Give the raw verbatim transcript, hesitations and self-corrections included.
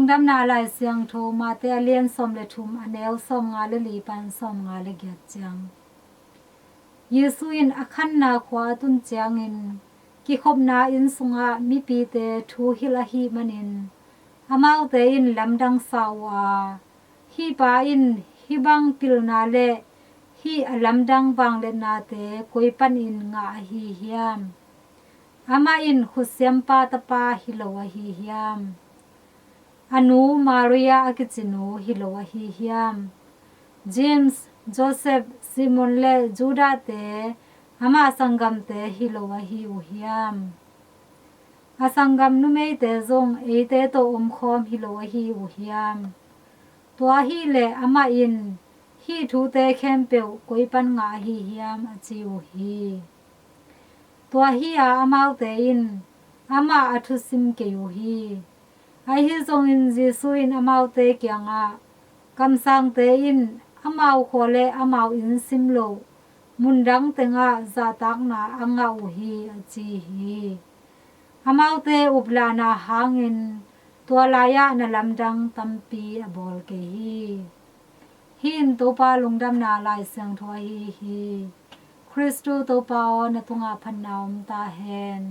Lungdamna Lai Siangtho Mate a lian sawm le thum, a neu sawm nga le li pan sawm nga le giat ciang. Jesu in a khanna khua a tun ciangin kikhopna inn sungah mipite thu hilh ahih manin amaute in lamdang sa uh a, "Hih pa in hih bang pilna le hih a lamdang vangliatnate koi panin ngah ahi hiam? Amah in khutsiampa tapa hi lo ahi hiam? A nu Maria a kici nu hi lo ahi hiam? James, Joseph, Simon le Judah-te ama sanggamte hi lo ahi uh hiam? A sanggam numeite zong eite tawh omkhawm hi lo ahi uh hiam? Tua ahih leh amah in hih thute khempeuh koi pan ngah ahi hiam?" a ci uh hi. Tua hi-a amaute in amah a thusim kei uh hi. Ahi zongin Jesu in amaute kiangah, "Kamsangte in amau khua le amau inn sim loh mundang tengah zahtakna a ngah uh hi," a ci hi. Amaute uplahna hangin tua lai-ah na lamdang tampi a bawl kei hi. Hih in Topa Lungdamna Lai Siangtho ahi hi. Khristu Topa aw, na tungah phatna om ta hen.